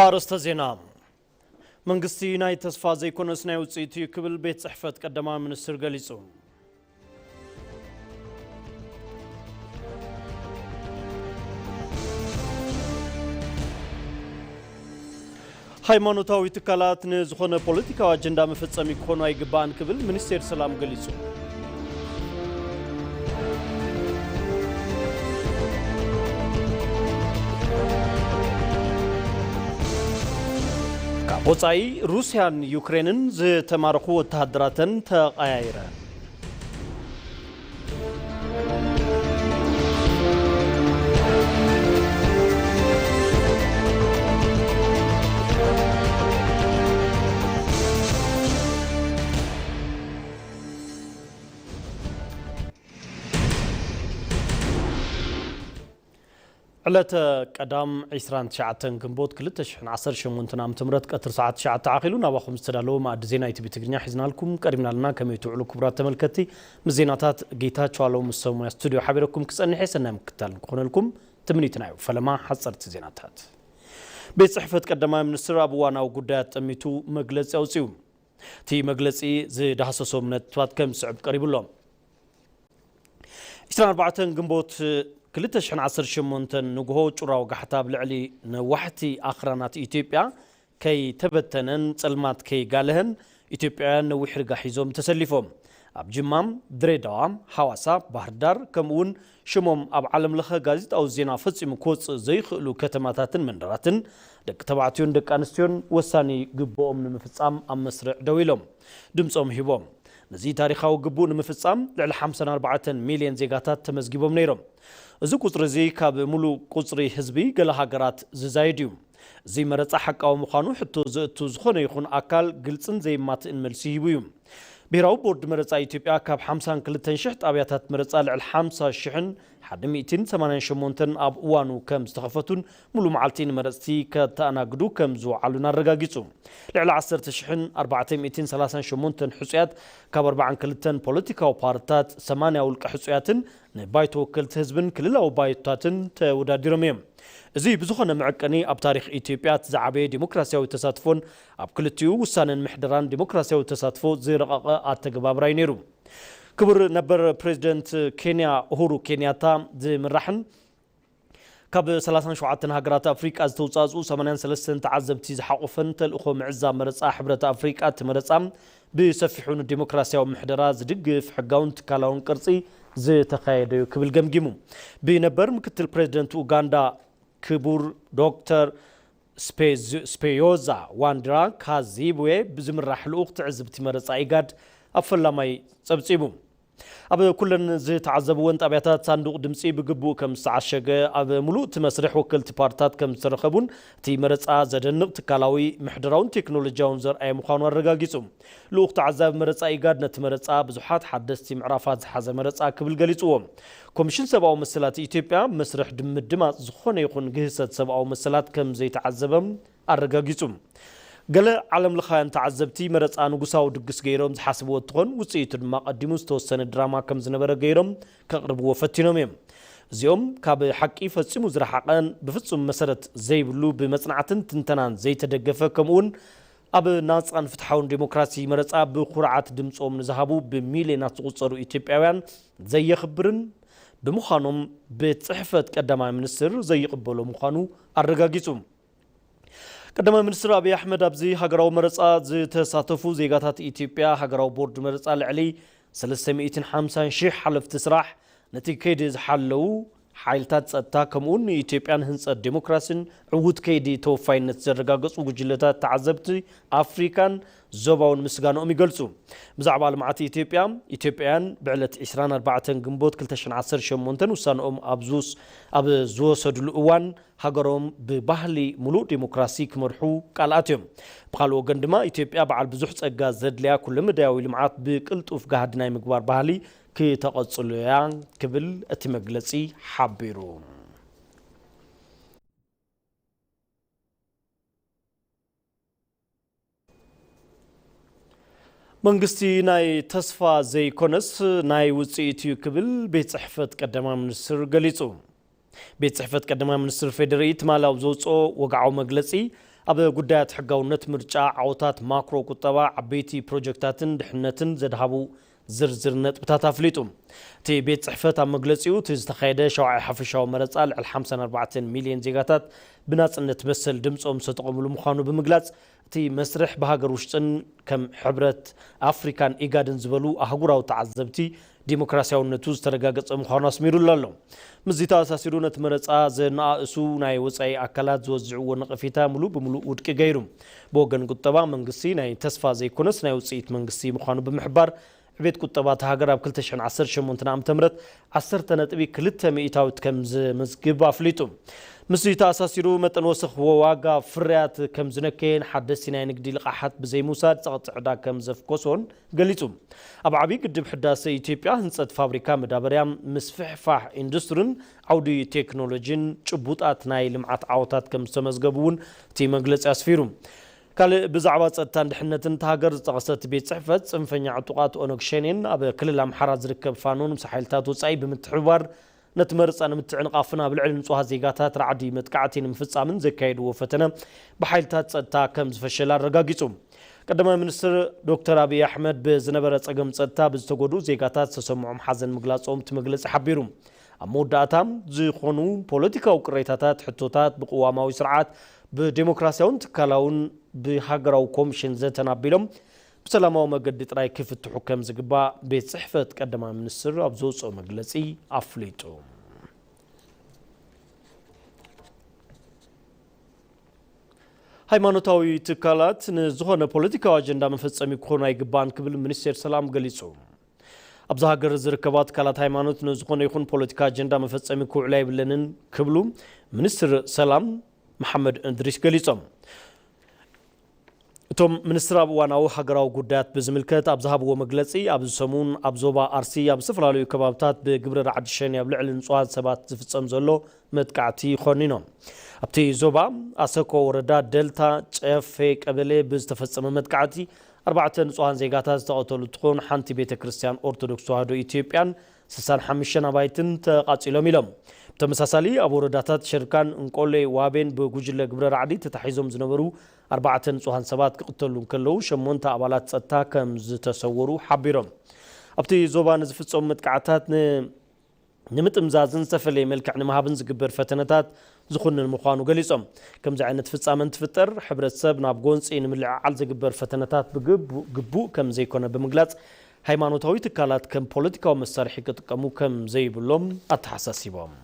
ኣርእስተ ዜና። መንግስቲ ናይ ተስፋ ዘይኮነስ ናይ ውፅኢት እዩ ክብል ቤት ጽሕፈት ቀዳማይ ሚኒስትር ገሊጹ። ሃይማኖታዊ ትካላት ንዝኾነ ፖለቲካዊ ኣጀንዳ መፈጸሚ ክኾኑ ኣይግባእን ክብል ሚኒስቴር ሰላም ገሊጹ። ካብ ወጻኢ ሩስያን ዩክሬንን ዝተማረኹ ወተሃደራተን ተቐያይረን። ዕለተ ቀዳም ዕስራን ትሽዓተን ግንቦት ክልተ ሽሕን ዓሰርተ ሸሞንተን ዓመተ ምህረት ቀትሪ ሰዓት ትሽዓተ ዓኺሉ ናባኹም ዝተዳለወ መኣዲ ዜና ኢቲቪ ትግርኛ ሒዝናልኩም ቀሪብና ኣለና። ከመይ ትውዕሉ ክቡራት ተመልከትቲ? ምስ ዜናታት ጌታቸው ኣለዉ ምስ ሰብ ሞያ ስቱድዮ ሓቢረኩም ክጸንሕ እየ። ሰናይ ምክትታል ንክኾነልኩም ትምኒትና እዩ። ፈለማ ሓጸርቲ ዜናታት። ቤት ጽሕፈት ቀዳማይ ሚኒስትር ኣብ እዋናዊ ጉዳያት ጠሚቱ መግለጺ ኣውጺኡ። እቲ መግለጺ ዝዳህሰሶም ነጥብታት ከም ዝስዕብ ቀሪቡ ኣሎ። ዕስራን ኣርባዕተን ግንቦት ክልተ ሽሕን ዓሰርተ ሸሞንተን ንግሆ ጩራ ወጋሕታ ኣብ ልዕሊ ነዋሕቲ ኣኽራናት ኢትዮጵያ ከይተበተነን ጸልማት ከይጋለሀን ኢትዮጵያውያን ነዊሕ ርጋ ሒዞም ተሰሊፎም። ኣብ ጅማ፣ ድሬዳዋ፣ ሓዋሳ፣ ባህርዳር ከምኡ እውን ሽሞም ኣብ ዓለም ለኸ ጋዜጣዊ ዜና ፈጺሙ ክወጽእ ዘይኽእሉ ከተማታትን መንደራትን ደቂ ተባዕትዮን ደቂ ኣንስትዮን ወሳኒ ግብኦም ንምፍጻም ኣብ መስርዕ ደው ኢሎም ድምጾም ሂቦም። ነዚ ታሪኻዊ ግቡእ ንምፍጻም ልዕሊ ሓምሳን ኣርባዕተን ሚልዮን ዜጋታት ተመዝጊቦም ነይሮም። እዚ ቁጽሪ እዚ ካብ ምሉእ ቁጽሪ ህዝቢ ገለ ሃገራት ዝዛይድ እዩ። እዚ መረጻ ሓቃዊ ምዃኑ ሕቶ ዘእቱ ዝኾነ ይኹን ኣካል ግልጽን ዘይማትእን መልሲ ሂቡ እዩ። ብሄራዊ ቦርድ መረጻ ኢትዮጵያ ካብ ሓምሳን ክልተን ሽሕ ጣብያታት መረጻ ልዕሊ ሓምሳ ሽሕን ሓደ ሚእትን ሰማንያን ሸሞንተን ኣብ እዋኑ ከም ዝተኸፈቱን ሙሉ መዓልቲ ንመረጽቲ ከተኣናግዱ ከም ዝወዓሉን ኣረጋጊጹ። ልዕሊ ዓሰርተ ሽሕን ኣርባዕተ ሚእትን ሰላሳን ሸሞንተን ሕጹያት ካብ ኣርባዓን ክልተን ፖለቲካዊ ፓርትታት፣ ሰማንያ ውልቀ ሕጹያትን ንባይቶ ወከልቲ ህዝብን ክልላዊ ባይቶታትን ተወዳዲሮም እዮም። እዚ ብዝኾነ መዐቀኒ ኣብ ታሪኽ ኢትዮጵያ እቲ ዝዓበየ ዴሞክራሲያዊ ተሳትፎን ኣብ ክልቲኡ ውሳነን ምሕደራን ዴሞክራሲያዊ ተሳትፎ ዝረቐቐ ኣተገባብራ እዩ ነይሩ። ክቡር ነበር ፕሬዚደንት ኬንያ ኡሁሩ ኬንያታ ዝምራሕን ካብ ሰላሳን ሸውዓተን ሃገራት ኣፍሪቃ ዝተውጻእጹ ሰማንያን ሰለስተን ተዓዘብቲ ዝሓቖፈን ተልእኾ ምዕዛብ መረጻ ሕብረት ኣፍሪቃ እቲ መረጻ ብሰፊሑ ንዲሞክራሲያዊ ምሕደራ ዝድግፍ ሕጋውን ትካላውን ቅርጺ ዝተኻየደ እዩ ክብል ገምጊሙ። ብነበር ምክትል ፕሬዚደንት ኡጋንዳ ክቡር ዶክተር ስፔዝ-፣ ስፔዮዛ ዋንድራ ካዚብዌ ብዝምራሕ ልኡኽ ትዕዝብቲ መረጻ ኢጋድ ኣብ ፈላማይ ጸብጺቡ። ኣብ ኩለን ዝተዓዘብወን ጣብያታት ሳንዱቕ ድምጺ ብግቡእ ከም ዝተዓሸገ፣ ኣብ ምሉእ እቲ መስርሕ ወከልቲ ፓርትታት ከም ዝተረኸቡን እቲ መረጻ ዘደንቕ ትካላዊ፣ ምሕደራውን ቴክኖሎጂያውን ዘርኣየ ምዃኑ ኣረጋጊጹ። ልኡኽ ተዓዛቢ መረጻ ኢጋድ ነቲ መረጻ ብዙሓት ሓደስቲ ምዕራፋት ዝሓዘ መረጻ ክብል ገሊጽዎ። ኮሚሽን ሰብኣዊ መሰላት ኢትዮጵያ መስርሕ ድምድማጽ ዝኾነ ይኹን ግህሰት ሰብኣዊ መሰላት ከም ዘይተዓዘበ ኣረጋጊጹ። ገለ ዓለም ለኻውያን ተዓዘብቲ መረጻ ንጉሳዊ ድግስ ገይሮም ዝሓስብዎ እንትኾን፣ ውጽኢቱ ድማ ቀዲሙ ዝተወሰነ ድራማ ከም ዝነበረ ገይሮም ከቕርብዎ ፈቲኖም እዮም። እዚኦም ካብ ሓቂ ፈጺሙ ዝረሓቐን ብፍጹም መሰረት ዘይብሉ፣ ብመጽናዕትን ትንተናን ዘይተደገፈ፣ ከምኡውን ኣብ ናጻን ፍትሓውን ዴሞክራሲ መረጻ ብኹርዓት ድምጾም ንዝሃቡ ብሚልዮናት ዝቑጸሩ ኢትዮጵያውያን ዘየኽብርን ብምዃኖም፣ ቤት ጽሕፈት ቀዳማይ ሚኒስትር ዘይቕበሎ ምዃኑ ኣረጋጊጹ። ቀዳማይ ሚኒስትር ኣብይ ኣሕመድ ኣብዚ ሃገራዊ መረጻ ዝተሳተፉ ዜጋታት ኢትዮጵያ፣ ሃገራዊ ቦርድ መረጻ ልዕሊ ሰለስተ ሚእትን ሓምሳን ሺሕ ሓለፍቲ ስራሕ፣ ነቲ ከይዲ ዝሓለዉ ሓይልታት ጸጥታ፣ ከምኡውን ንኢትዮጵያን ህንጸት ዴሞክራሲን ዕዉት ከይዲ ተወፋይነት ዘረጋገጹ ጉጅለታት ተዓዘብቲ ኣፍሪካን ዞባውን ምስጋንኦም ይገልጹ። ብዛዕባ ልምዓት ኢትዮጵያ፣ ኢትዮጵያውያን ብዕለት ዕስራን ኣርባዕተን ግንቦት ክልተ ሽሕን ዓሰርተ ሸሞንተን ውሳንኦም ኣብ ዝውስ-፣ ኣብ ዝወሰድሉ እዋን፣ ሃገሮም ብባህሊ ምሉእ ዴሞክራሲ ክመርሑ ቃል ኣትዮም። ብኻልእ ወገን ድማ፣ ኢትዮጵያ በዓል ብዙሕ ጸጋ ዘድልያ ኩለመዳያዊ ልምዓት ብቅልጡፍ ጋህዲ ናይ ምግባር ባህሊ ክተቐጽሎ እያ ክብል እቲ መግለጺ ሓቢሩ። መንግስቲ ናይ ተስፋ ዘይኮነስ ናይ ውጽኢት እዩ ክብል ቤት ጽሕፈት ቀዳማይ ሚኒስትር ገሊጹ። ቤት ጽሕፈት ቀዳማይ ሚኒስትር ፌዴሪ ትማሊ ኣብ ዘውጽኦ ወግዓዊ መግለጺ፣ ኣብ ጉዳያት ሕጋውነት ምርጫ፣ ዓወታት ማክሮ ቁጠባ፣ ዓበይቲ ፕሮጀክታትን ድሕነትን ዘድሃቡ ዝርዝር ነጥብታት ኣፍሊጡ። እቲ ቤት ጽሕፈት ኣብ መግለጺኡ፣ እቲ ዝተኻየደ ሻውዓይ ሓፈሻዊ መረጻ ልዕሊ ሓምሳን ኣርባዕተን ሚልዮን ዜጋታት ብናጽነት መሰል ድምጾም ዝተጠቐምሉ ምዃኑ ብምግላጽ፣ እቲ መስርሕ ብሃገር ውሽጥን ከም ሕብረት ኣፍሪካን ኢጋድን ዝበሉ ኣህጉራዊ ተዓዘብቲ ዲሞክራሲያውነቱ ዝተረጋገጸ ምዃኑ ኣስሚሩሉ ኣሎ። ምስዚ ተኣሳሲሩ፣ ነቲ መረጻ ዘነኣእሱ ናይ ወጻኢ ኣካላት ዝወዝዕዎ ነቐፌታ ምሉእ ብምሉእ ውድቂ ገይሩ። ብወገን ቁጠባ፣ መንግስቲ ናይ ተስፋ ዘይኮነስ ናይ ውጽኢት መንግስቲ ምዃኑ ብምሕባር፣ ዕቤት ቁጠባ እታ ሃገር ኣብ ክልተ ሽሕን ዓሰርተ ሸሞንተን ዓመተ ምህረት ዓሰርተ ነጥቢ ክልተ ሚእታዊት ከም ዘመዝግብ ኣፍሊጡ። ምስዚ ተኣሳሲሩ፣ መጠን ወሰኽ ዋጋ ፍርያት ከም ዝነከየን ሓደስቲ ናይ ንግዲ ልቓሓት ብዘይምውሳድ ጸቕጢ ዕዳ ከም ዘፍኮሶን ገሊጹ። ኣብ ዓብዪ ግድብ ሕዳሰ ኢትዮጵያ ህንጸት ፋብሪካ መዳበርያ፣ ምስፍሕፋሕ ኢንዱስትሪን ዓውዲ ቴክኖሎጂን ጭቡጣት ናይ ልምዓት ዓወታት ከም ዝተመዝገቡ እውን እቲ መግለጺ ኣስፊሩ። ካልእ ብዛዕባ ጸጥታን ድሕነትን እታ ሃገር ዝጠቐሰ እቲ ቤት ጽሕፈት፣ ጽንፈኛ ዕጡቓት ኦነግ ሸኔን ኣብ ክልል ኣምሓራ ዝርከብ ፋኖን ምስ ሓይልታት ወጻኢ ብምትሕብባር ነቲ መረጻ ንምትዕንቓፍን ኣብ ልዕሊ ንጹሃት ዜጋታት ራዕዲ መጥቃዕቲ ንምፍጻምን ዘካየድዎ ፈተነ ብሓይልታት ጸጥታ ከም ዝፈሸለ ኣረጋጊጹ። ቀዳማይ ሚኒስትር ዶክተር ኣብይ ኣሕመድ ብዝነበረ ጸገም ጸጥታ ብዝተጎድኡ ዜጋታት ዝተሰምዖም ሓዘን ምግላጾም እቲ መግለጺ ሓቢሩ። ኣብ መወዳእታ፣ ዝኾኑ ፖለቲካዊ ቅሬታታት፣ ሕቶታት ብቅዋማዊ ስርዓት፣ ብዴሞክራሲያውን ትካላውን ብሃገራዊ ኮሚሽን ዘተን ኣቢሎም ብሰላማዊ መገዲ ጥራይ ክፍትሑ ከም ዝግባእ ቤት ጽሕፈት ቀዳማይ ሚኒስትር ኣብ ዘውፅኦ መግለጺ ኣፍሊጡ። ሃይማኖታዊ ትካላት ንዝኾነ ፖለቲካዊ ኣጀንዳ መፈጸሚ ክኾኑ ኣይግባእን ክብል ሚኒስቴር ሰላም ገሊጹ። ኣብዚ ሃገር ዝርከባ ትካላት ሃይማኖት ንዝኾነ ይኹን ፖለቲካ ኣጀንዳ መፈጸሚ ክውዕላ የብለንን ክብሉ ሚኒስትር ሰላም መሓመድ እድሪስ ገሊጾም። እቶም ሚኒስትር ኣብ እዋናዊ ሃገራዊ ጉዳያት ብዝምልከት ኣብ ዝሃብዎ መግለጺ፣ ኣብዚ ሰሙን ኣብ ዞባ ኣርሲ ኣብ ዝተፈላለዩ ከባብታት ብግብረ ራዕዲ ሸኔ ኣብ ልዕሊ ንጹሃት ሰባት ዝፍጸም ዘሎ መጥቃዕቲ ኮኒኖም። ኣብቲ ዞባ ኣሰኮ ወረዳ ደልታ ጨፌ ቀበሌ ብዝተፈጸመ መጥቃዕቲ ኣርባዕተ ንጹሃን ዜጋታት ዝተቐተሉ እንትኾን፣ ሓንቲ ቤተ ክርስቲያን ኦርቶዶክስ ተዋህዶ ኢትዮጵያን ስሳን ሓሙሽተን ኣባይትን ተቓጺሎም ኢሎም። ብተመሳሳሊ ኣብ ወረዳታት ሸርካን እንቆሌ ዋቤን ብጉጅለ ግብረ ራዕዲ ተታሒዞም ዝነበሩ ኣርባዕተ ንጹሃን ሰባት ክቕተሉ እንከለዉ፣ ሸሞንተ ኣባላት ጸጥታ ከም ዝተሰወሩ ሓቢሮም። ኣብቲ ዞባ ንዝፍጸሙ መጥቃዕታት ን-፣ ንምጥምዛዝን ዝተፈለየ መልክዕ ንምሃብን ዝግበር ፈተነታት ዝኹንን ምዃኑ ገሊጾም። ከምዚ ዓይነት ፍጻመ እንትፍጠር፣ ሕብረተሰብ ናብ ጎንጺ ንምልዕዓል ዝግበር ፈተነታት ብግቡ-፣ ግቡእ ከም ዘይኮነ ብምግላጽ፣ ሃይማኖታዊ ትካላት ከም ፖለቲካዊ መሳርሒ ክጥቀሙ ከም ዘይብሎም ኣተሓሳሲቦም።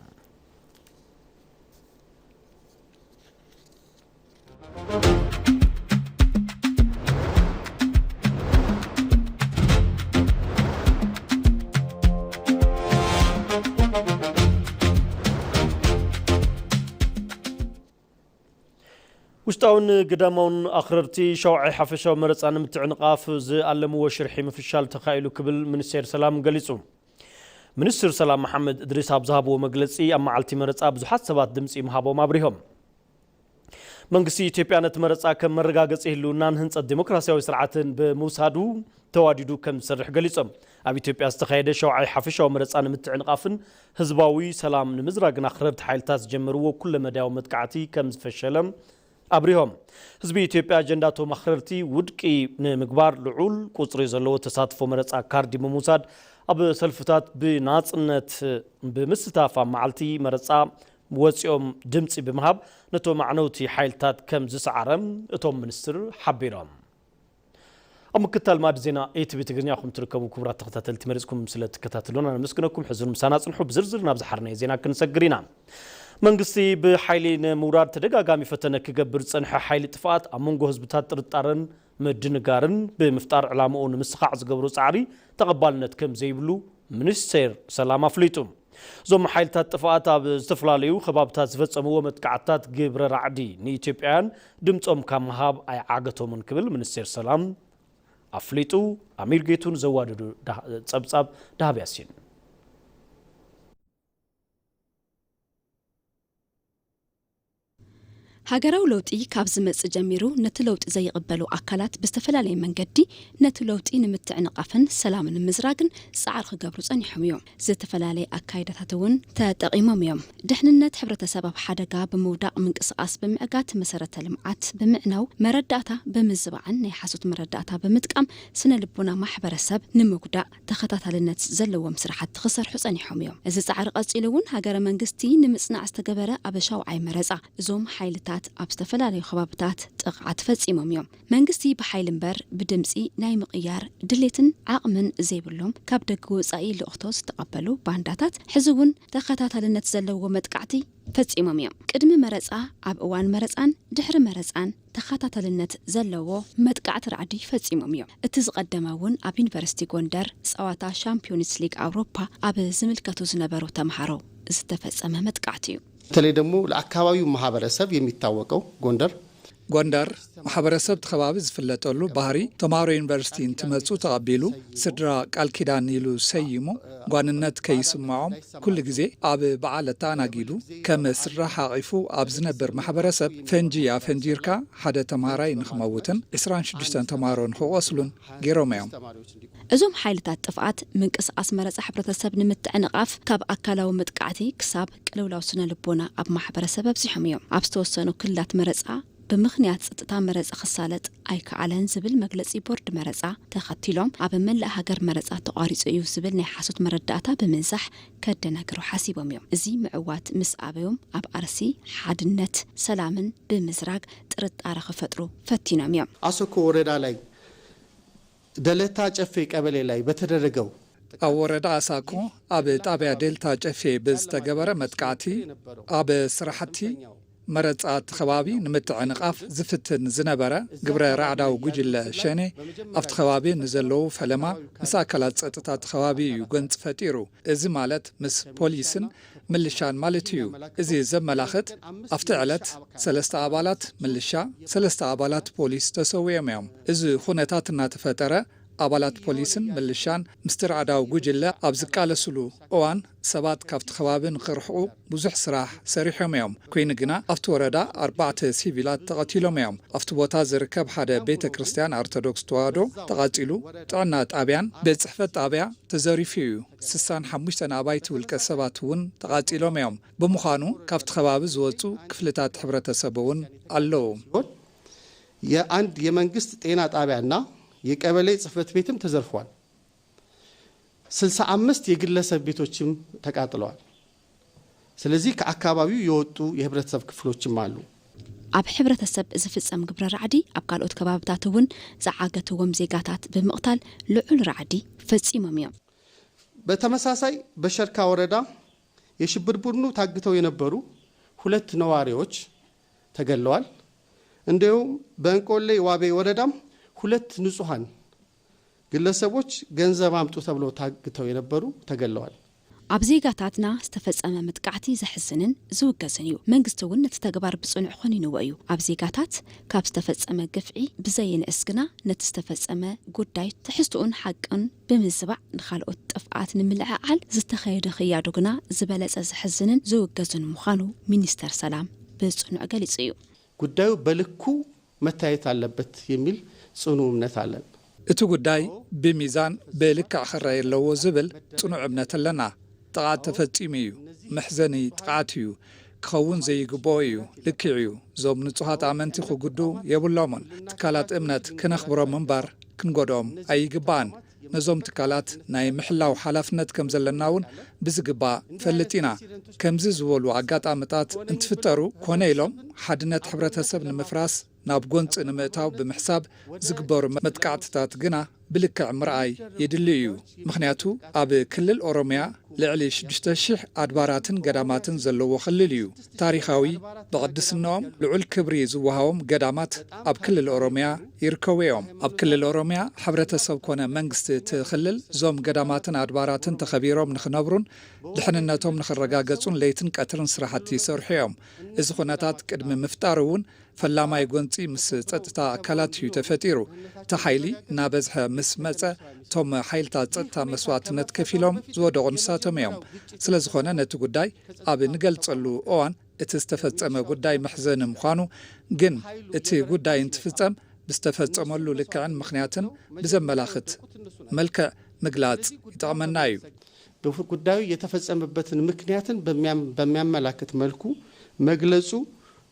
ውሽጣውን ግዳማውን ኣኽረርቲ ሻውዓይ ሓፈሻዊ መረጻ ንምትዕንቓፍ ዝኣለምዎ ሽርሒ ምፍሻል ተኻኢሉ ክብል ሚኒስቴር ሰላም ገሊጹ። ሚኒስትር ሰላም መሓመድ እድሪስ ኣብ ዝሃብዎ መግለጺ፣ ኣብ መዓልቲ መረጻ ብዙሓት ሰባት ድምጺ ምሃቦም ኣብሪሆም። መንግስቲ ኢትዮጵያ ነቲ መረጻ ከም መረጋገጺ ህልውናን ህንጸት ዴሞክራሲያዊ ስርዓትን ብምውሳዱ ተዋዲዱ ከም ዝሰርሕ ገሊጾም። ኣብ ኢትዮጵያ ዝተኻየደ ሻውዓይ ሓፈሻዊ መረጻ ንምትዕንቓፍን ህዝባዊ ሰላም ንምዝራግን ኣኽረርቲ ሓይልታት ዝጀመርዎ ኩለመዳያዊ መጥቃዕቲ ከም ዝፈሸለ ኣብሪሆም። ህዝቢ ኢትዮጵያ ኣጀንዳቶም ኣኽረርቲ ውድቂ ንምግባር ልዑል ቁጽሪ ዘለዎ ተሳትፎ መረጻ ካርዲ ብምውሳድ፣ ኣብ ሰልፍታት ብናጽነት ብምስታፍ ኣብ መዓልቲ መረጻ ወጺኦም ድምጺ ብምሃብ ነቶም ኣዕነውቲ ሓይልታት ከም ዝሰዓረ እቶም ሚኒስትር ሓቢሮም። ኣብ ምክታል ማዕዲ ዜና ኤ ቲ ቪ ትግርኛ ኢኹም ትርከቡ። ክቡራት ተኸታተልቲ፣ መሪጽኩም ስለ ትከታተሉና ነመስግነኩም። ሕዙን ምሳና ጽንሑ። ብዝርዝር ናብ ዝሓርናዮ ዜና ክንሰግር ኢና። መንግስቲ ብሓይሊ ንምውራድ ተደጋጋሚ ፈተነ ክገብር ዝጸንሐ ሓይሊ ጥፍኣት ኣብ መንጎ ህዝብታት ጥርጣረን ምድንጋርን ብምፍጣር ዕላምኡ ንምስኻዕ ዝገብሮ ጻዕሪ ተቐባልነት ከም ዘይብሉ ሚኒስቴር ሰላም ኣፍሊጡ። እዞም ሓይልታት ጥፍኣት ኣብ ዝተፈላለዩ ከባብታት ዝፈጸምዎ መጥቃዕትታት ግብረ ራዕዲ ንኢትዮጵያውያን ድምጾም ካብ ምሃብ ኣይዓገቶምን ክብል ሚኒስቴር ሰላም ኣፍሊጡ። ኣሚር ጌቱን ዘዋደዱ ዳ-፣ ጸብጻብ ዳህብ ያሲን። ሃገራዊ ለውጢ ካብ ዝመጽእ ጀሚሩ ነቲ ለውጢ ዘይቕበሉ ኣካላት ብዝተፈላለየ መንገዲ ነቲ ለውጢ ንምትዕንቓፍን ሰላም ንምዝራግን ጻዕሪ ክገብሩ ጸኒሖም እዮም። ዝተፈላለየ ኣካይዳታት እውን ተጠቒሞም እዮም። ድሕንነት ሕብረተሰብ ኣብ ሓደጋ ብምውዳቕ ምንቅስቓስ ብምዕጋት መሰረተ ልምዓት ብምዕናው መረዳእታ ብምዝባዕን ናይ ሓሶት መረዳእታ ብምጥቃም ስነ ልቦና ማሕበረሰብ ንምጉዳእ ተኸታታልነት ዘለዎም ስራሕቲ ክሰርሑ ጸኒሖም እዮም። እዚ ጻዕሪ ቀጺሉ እውን ሃገረ መንግስቲ ንምጽናዕ ዝተገበረ ኣብ ሻውዓይ መረጻ እዞም ሓይልታት ኣብ ዝተፈላለዩ ከባብታት ጥቕዓት ፈጺሞም እዮም። መንግስቲ ብሓይሊ እምበር ብድምጺ ናይ ምቕያር ድሌትን ዓቕምን ዘይብሎም ካብ ደገ ወጻኢ ልእኽቶ ዝተቐበሉ ባንዳታት ሕዚ እውን ተኸታታልነት ዘለዎ መጥቃዕቲ ፈጺሞም እዮም። ቅድሚ መረጻ፣ ኣብ እዋን መረጻን ድሕሪ መረጻን ተኸታታልነት ዘለዎ መጥቃዕቲ ራዕዲ ፈጺሞም እዮም። እቲ ዝቐደመ እውን ኣብ ዩኒቨርሲቲ ጎንደር ጸዋታ ሻምፒዮንስ ሊግ ኣውሮፓ ኣብ ዝምልከቱ ዝነበሩ ተምሃሮ ዝተፈጸመ መጥቃዕቲ እዩ። በተለይ ደግሞ ለአካባቢው ማህበረሰብ የሚታወቀው ጎንደር ጎንደር ማሕበረሰብ እቲ ከባቢ ዝፍለጠሉ ባህሪ ተምሃሮ ዩኒቨርሲቲ እንትመፁ ተቐቢሉ ስድራ ቃል ኪዳን ኢሉ ሰይሙ ጓንነት ከይስምዖም ኩሉ ግዜ ኣብ በዓል ኣተኣናጊዱ ከም ስድራ ሓቒፉ ኣብ ዝነብር ማሕበረሰብ ፈንጂ ኣፈንጂርካ ሓደ ተምሃራይ ንክመውትን ዕስራን ሽዱሽተን ተምሃሮ ንክቆስሉን ገይሮም እዮም። እዞም ሓይልታት ጥፍኣት ምንቅስቓስ መረፃ ሕብረተሰብ ንምትዕንቓፍ ካብ ኣካላዊ መጥቃዕቲ ክሳብ ቅልውላው ስነ ልቦና ኣብ ማሕበረሰብ ኣብዚሖም እዮም። ኣብ ዝተወሰኑ ክልላት መረፃ ብምኽንያት ፀጥታ መረፃ ክሳለጥ ኣይከኣለን ዝብል መግለፂ ቦርድ መረፃ ተኸቲሎም ኣብ መላእ ሃገር መረፃ ተቋሪፁ እዩ ዝብል ናይ ሓሶት መረዳእታ ብምንዛሕ ከደናግሩ ሓሲቦም እዮም። እዚ ምዕዋት ምስ ኣበዮም ኣብ ኣርሲ ሓድነት ሰላምን ብምዝራግ ጥርጣረ ክፈጥሩ ፈቲኖም እዮም። አሰኮ ወረዳ ላይ ደለታ ጨፌ ቀበሌ ላይ በተደረገው ኣብ ወረዳ ኣሳኮ ኣብ ጣብያ ዴልታ ጨፌ ብዝተገበረ መጥቃዕቲ ኣብ ስራሕቲ መረፃ እቲ ከባቢ ንምትዕንቓፍ ዝፍትን ዝነበረ ግብረ ራዕዳዊ ጉጅለ ሸኔ ኣብቲ ከባቢ ንዘለዉ ፈለማ ምስ ኣካላት ፀጥታ እቲ ከባቢ እዩ ጎንፂ ፈጢሩ። እዚ ማለት ምስ ፖሊስን ምልሻን ማለት እዩ። እዚ ዘመላኽት ኣብቲ ዕለት ሰለስተ ኣባላት ምልሻ፣ ሰለስተ ኣባላት ፖሊስ ተሰዊኦም እዮም። እዚ ኩነታት እናተፈጠረ ኣባላት ፖሊስን ምልሻን ምስቲ ራዕዳዊ ጉጅለ ኣብ ዝቃለስሉ እዋን ሰባት ካብቲ ከባቢ ንኽርሕቑ ብዙሕ ስራሕ ሰሪሖም እዮም። ኮይኑ ግና ኣብቲ ወረዳ ኣርባዕተ ሲቪላት ተቐቲሎም እዮም። ኣብቲ ቦታ ዝርከብ ሓደ ቤተ ክርስቲያን ኣርቶዶክስ ተዋህዶ ተቓጺሉ፣ ጥዕና ጣብያን ቤት ጽሕፈት ጣብያ ተዘሪፉ እዩ። ስሳን ሓሙሽተን ኣባይቲ ውልቀ ሰባት እውን ተቓጺሎም እዮም። ብምዃኑ ካብቲ ከባቢ ዝወፁ ክፍልታት ሕብረተሰብ እውን ኣለዉ። የአንድ የመንግስት ጤና ጣቢያና የቀበሌ ጽህፈት ቤትም ተዘርፏል። ስልሳ አምስት የግለሰብ ቤቶችም ተቃጥለዋል። ስለዚህ ከአካባቢው የወጡ የህብረተሰብ ክፍሎችም አሉ። ኣብ ሕብረተሰብ ዝፍጸም ግብረ ራዕዲ ኣብ ካልኦት ከባብታት እውን ዝዓገትዎም ዜጋታት ብምቕታል ልዑል ራዕዲ ፈጺሞም እዮም። በተመሳሳይ በሸርካ ወረዳ የሽብር ቡድኑ ታግተው የነበሩ ሁለት ነዋሪዎች ተገለዋል። እንዲሁም በእንቆሌ ዋቤ ወረዳም ሁለት ንጹሐን ግለሰቦች ገንዘብ አምጡ ተብለው ታግተው የነበሩ ተገለዋል። ኣብ ዜጋታትና ዝተፈጸመ መጥቃዕቲ ዘሕዝንን ዝውገዝን እዩ። መንግስቲ እውን ነቲ ተግባር ብጽኑዕ ኮኒንዎ እዩ። ኣብ ዜጋታት ካብ ዝተፈጸመ ግፍዒ ብዘይንእስ ግና ነቲ ዝተፈጸመ ጉዳይ ትሕዝትኡን ሓቅን ብምዝባዕ ንኻልኦት ጥፍኣት ንምልዕዓል ዝተኸየደ ክያዶ ግና ዝበለጸ ዘሕዝንን ዝውገዝን ምዃኑ ሚኒስተር ሰላም ብጽኑዕ ገሊጹ እዩ። ጉዳዩ በልኩ መታየት አለበት የሚል ጽኑ እምነት አለን። እቲ ጉዳይ ብሚዛን ብልክዕ ክረኣይ ኣለዎ ዝብል ጽኑዕ እምነት ኣለና። ጥቕዓት ተፈጺሙ እዩ። መሕዘኒ ጥቕዓት እዩ። ክኸውን ዘይግብኦ እዩ። ልክዕ እዩ። እዞም ንጹሃት ኣመንቲ ክጉድኡ የብሎምን። ትካላት እምነት ክነኽብሮም እምበር ክንጎድኦም ኣይግባእን። ነዞም ትካላት ናይ ምሕላው ሓላፍነት ከም ዘለና እውን ብዝግባእ ንፈልጥ ኢና። ከምዚ ዝበሉ ኣጋጣምታት እንትፍጠሩ ኮነ ኢሎም ሓድነት ሕብረተሰብ ንምፍራስ ናብ ጎንፂ ንምእታው ብምሕሳብ ዝግበሩ መጥቃዕትታት ግና ብልክዕ ምርኣይ የድሊ እዩ። ምኽንያቱ ኣብ ክልል ኦሮምያ ልዕሊ ሽዱሽተ ሺሕ ኣድባራትን ገዳማትን ዘለዎ ክልል እዩ። ታሪኻዊ ብቕድስናኦም ልዑል ክብሪ ዝወሃቦም ገዳማት ኣብ ክልል ኦሮምያ ይርከቡ እዮም። ኣብ ክልል ኦሮምያ ሕብረተሰብ ኮነ መንግስቲ እቲ ክልል እዞም ገዳማትን ኣድባራትን ተኸቢሮም ንኽነብሩን ድሕንነቶም ንኽረጋገጹን ለይትን ቀትርን ስራሕቲ ይሰርሑ እዮም። እዚ ኩነታት ቅድሚ ምፍጣሩ እውን ፈላማይ ጎንፂ ምስ ፀጥታ ኣካላት እዩ ተፈጢሩ። እቲ ሓይሊ እናበዝሐ ምስ መፀ እቶም ሓይልታት ፀጥታ መስዋእትነት ከፊሎም ዝወደቑ ንሳቶም እዮም። ስለዝኾነ ነቲ ጉዳይ ኣብ ንገልፀሉ እዋን እቲ ዝተፈጸመ ጉዳይ መሕዘኒ ምዃኑ፣ ግን እቲ ጉዳይ እንትፍጸም ብዝተፈጸመሉ ልክዕን ምኽንያትን ብዘመላኽት መልክዕ ምግላጽ ይጠቕመና እዩ። ጉዳዩ የተፈጸመበትን ምክንያትን በሚያም- በሚያመላክት መልኩ መግለጹ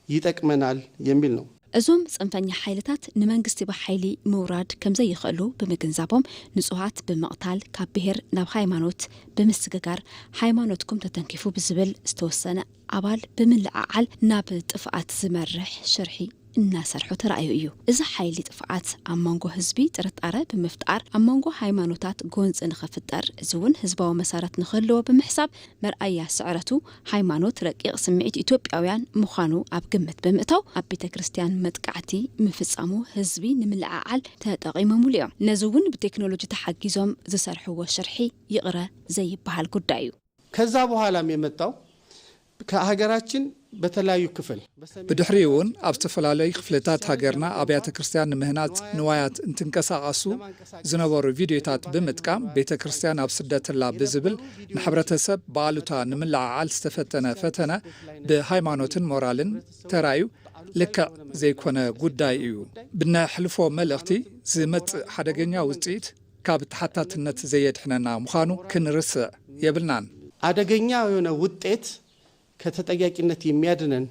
ይጠቅመናል የሚል ነው። እዞም ጽንፈኛ ሓይልታት ንመንግስቲ ብሓይሊ ምውራድ ከምዘይኽእሉ ብምግንዛቦም፣ ንጹሃት ብምቕታል፣ ካብ ብሄር ናብ ሃይማኖት ብምስግጋር፣ ሃይማኖትኩም ተተንኪፉ ብዝብል ዝተወሰነ ኣባል ብምልዕዓል ናብ ጥፍኣት ዝመርሕ ሽርሒ እናሰርሑ ተራእዩ እዩ። እዚ ሓይሊ ጥፍኣት ኣብ መንጎ ህዝቢ ጥርጣረ ብምፍጣር፣ ኣብ መንጎ ሃይማኖታት ጎንፂ ንኽፍጠር፣ እዚ እውን ህዝባዊ መሰረት ንኽህልዎ ብምሕሳብ፣ መርኣያ ስዕረቱ ሃይማኖት ረቂቕ ስምዒት ኢትዮጵያውያን ምዃኑ ኣብ ግምት ብምእታው፣ ኣብ ቤተ ክርስቲያን መጥቃዕቲ ምፍጻሙ ህዝቢ ንምልዕዓል ተጠቒሞምሉ እዮም። ነዚ እውን ብቴክኖሎጂ ተሓጊዞም ዝሰርሕዎ ሽርሒ ይቕረ ዘይበሃል ጉዳይ እዩ። ከዛ በኋላም የመጣው ከሀገራችን በተለያዩ ክፍል ብድሕሪኡ እውን ኣብ ዝተፈላለዩ ክፍልታት ሃገርና ኣብያተ ክርስቲያን ንምህናፅ ንዋያት እንትንቀሳቐሱ ዝነበሩ ቪድዮታት ብምጥቃም፣ ቤተ ክርስቲያን ኣብ ስደትላ ብዝብል ንሕብረተሰብ ብኣሉታ ንምልዕዓል ዝተፈተነ ፈተነ ብሃይማኖትን ሞራልን ተራዩ ልክዕ ዘይኮነ ጉዳይ እዩ። ብነሕልፎ መልእኽቲ ዝመፅእ ሓደገኛ ውፅኢት ካብ ተሓታትነት ዘየድሕነና ምዃኑ ክንርስዕ የብልናን። አደገኛ የሆነ ውጤት ከተጠያቂነት የሚያድነን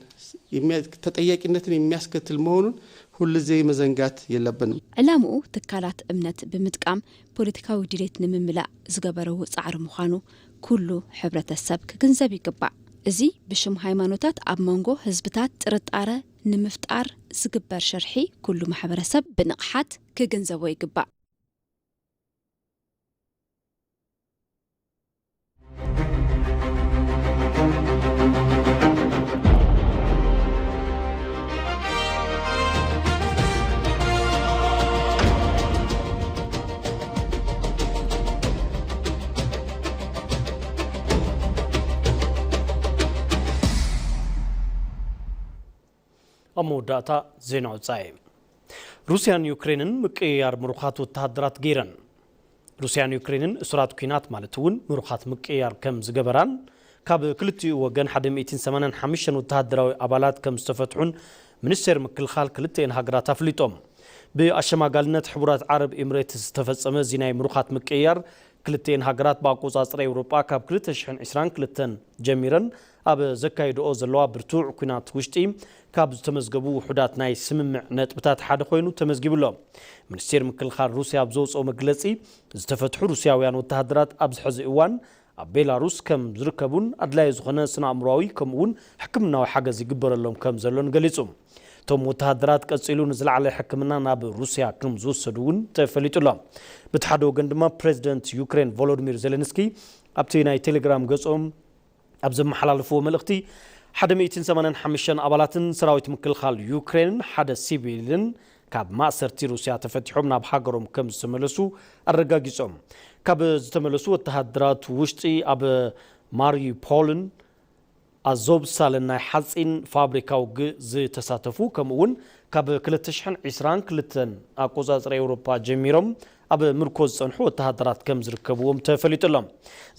ተጠያቂነትን የሚያስከትል መሆኑን ሁልጊዜ መዘንጋት የለብንም። ዕላምኡ ትካላት እምነት ብምጥቃም ፖለቲካዊ ድሌት ንምምላእ ዝገበረዎ ጻዕሪ ምዃኑ ኩሉ ሕብረተሰብ ክግንዘብ ይግባእ። እዚ ብሽም ሃይማኖታት ኣብ መንጎ ህዝብታት ጥርጣረ ንምፍጣር ዝግበር ሽርሒ ኩሉ ማሕበረሰብ ብንቕሓት ክግንዘቦ ይግባእ። ኣብ መወዳእታ ዜና ወጻኢ። ሩስያን ዩክሬንን ምቅይያር ምሩኻት ወተሃደራት ገይረን። ሩስያን ዩክሬንን እሱራት ኲናት ማለት እውን ምሩኻት ምቅይያር ከም ዝገበራን ካብ ክልቲኡ ወገን ሓደ ሚእትን ሰማንያን ሓሙሽተን ወተሃደራዊ ኣባላት ከም ዝተፈትሑን ሚኒስቴር ምክልኻል ክልቲኤን ሃገራት ኣፍሊጦም። ብኣሸማጋልነት ሕቡራት ዓረብ ኤምሬትስ ዝተፈጸመ እዚ ናይ ምሩኻት ምቅይያር ክልቲኤን ሃገራት ብኣቆጻጽራ ኤውሮጳ ካብ ክልተ ሽሕን ዕስራን ክልተን ጀሚረን ኣብ ዘካይድኦ ዘለዋ ብርቱዕ ኲናት ውሽጢ ካብ ዝተመዝገቡ ውሑዳት ናይ ስምምዕ ነጥብታት ሓደ ኮይኑ ተመዝጊቡ ኣሎ። ሚኒስቴር ምክልኻል ሩስያ ኣብ ዘውፅኦ መግለፂ፣ ዝተፈትሑ ሩስያውያን ወተሃደራት ኣብዚ ሕዚ እዋን ኣብ ቤላሩስ ከም ዝርከቡን ኣድላዪ ዝኾነ ስነ ኣእምሮኣዊ ከምኡ እውን ሕክምናዊ ሓገዝ ይግበረሎም ከም ዘሎን ገሊጹ። እቶም ወተሃደራት ቀጺሉ ንዝለዓለ ሕክምና ናብ ሩስያ ከም ዝውሰዱ እውን ተፈሊጡ ኣሎ። በቲ ሓደ ወገን ድማ ፕሬዚደንት ዩክሬን ቮሎዲሚር ዜሌንስኪ ኣብቲ ናይ ቴሌግራም ገጾም ኣብ ዘመሓላለፍዎ መልእኽቲ፣ ሓደ ሚእትን ሰማንያን ሓሙሽተን ኣባላትን ሰራዊት ምክልኻል ዩክሬንን ሓደ ሲቪልን ካብ ማእሰርቲ ሩስያ ተፈቲሖም ናብ ሃገሮም ከም ዝተመለሱ ኣረጋጊጾም። ካብ ዝተመለሱ ወተሃደራት ውሽጢ ኣብ ማሪዩፖልን ኣዞቭስታልን ናይ ሓጺን ፋብሪካ ውግእ ዝተሳተፉ፣ ከምኡ እውን ካብ ክልተ ሽሕን ዕስራን ክልተን ኣቆጻጽራ ኤውሮፓ ጀሚሮም ኣብ ምርኮ ዝጸንሑ ወተሃደራት ከም ዝርከብዎም ተፈሊጡ ኣሎ።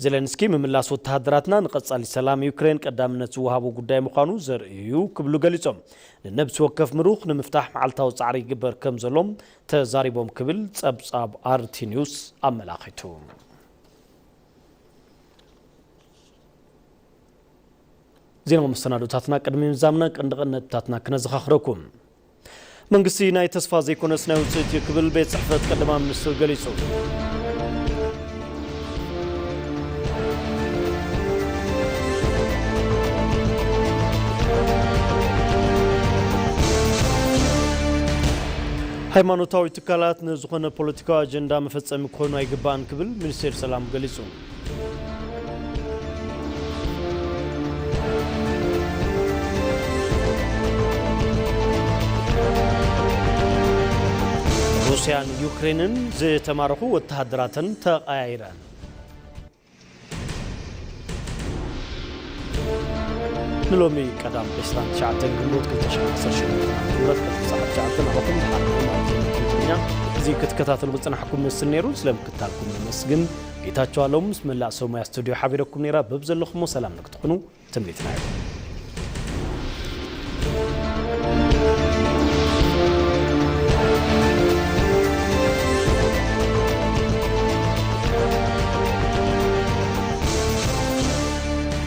ዜሌንስኪ፣ ምምላስ ወተሃደራትና ንቐጻሊ ሰላም ዩክሬን ቀዳምነት ዝወሃቦ ጉዳይ ምዃኑ ዘርኢ እዩ ክብሉ ገሊጾም። ንነብሲ ወከፍ ምሩኽ ንምፍታሕ መዓልታዊ ጻዕሪ ይግበር ከም ዘሎም ተዛሪቦም ክብል ጸብጻብ ኣርቲ ኒውስ ኣመላኺቱ። ዜናዊ መሰናዶታትና ቅድሚ ምዛምና ቀንዲ ቀንዲ ነጥብታትና ክነዘኻኽረኩም። መንግስቲ ናይ ተስፋ ዘይኮነስ ናይ ውፅኢት እዩ ክብል ቤት ፅሕፈት ቀዳማይ ሚኒስትር ገሊፁ። ሃይማኖታዊ ትካላት ንዝኾነ ፖለቲካዊ ኣጀንዳ መፈፀሚ ክኾኑ ኣይግባእን ክብል ሚኒስቴር ሰላም ገሊፁ። ሩስያን ዩክሬንን ዝተማረኹ ወተሃደራተን ተቐያይረን። ንሎሚ ቀዳም ዕስራን ትሽዓተን ግንቦት ክልተ ሽሕን ዓሰርተ ሸሞንተ ዓመተ ምህረት፣ ቀትሪ ሰዓት ትሽዓተ ናባኹም ዝሓለፈ መኣዝን ትግርኛ እዚ ክትከታተሉ ክጽናሕኩም መስል ነይሩ። ስለ ምክታልኩም ነመስግን። ጌታቸው ኣለሙ ምስ መላእ ሰብ ሞያ ስቱድዮ ሓቢረኩም ነይራ። በብዘለኹሞ ሰላም ንክትኾኑ ትምኒትና እዩ።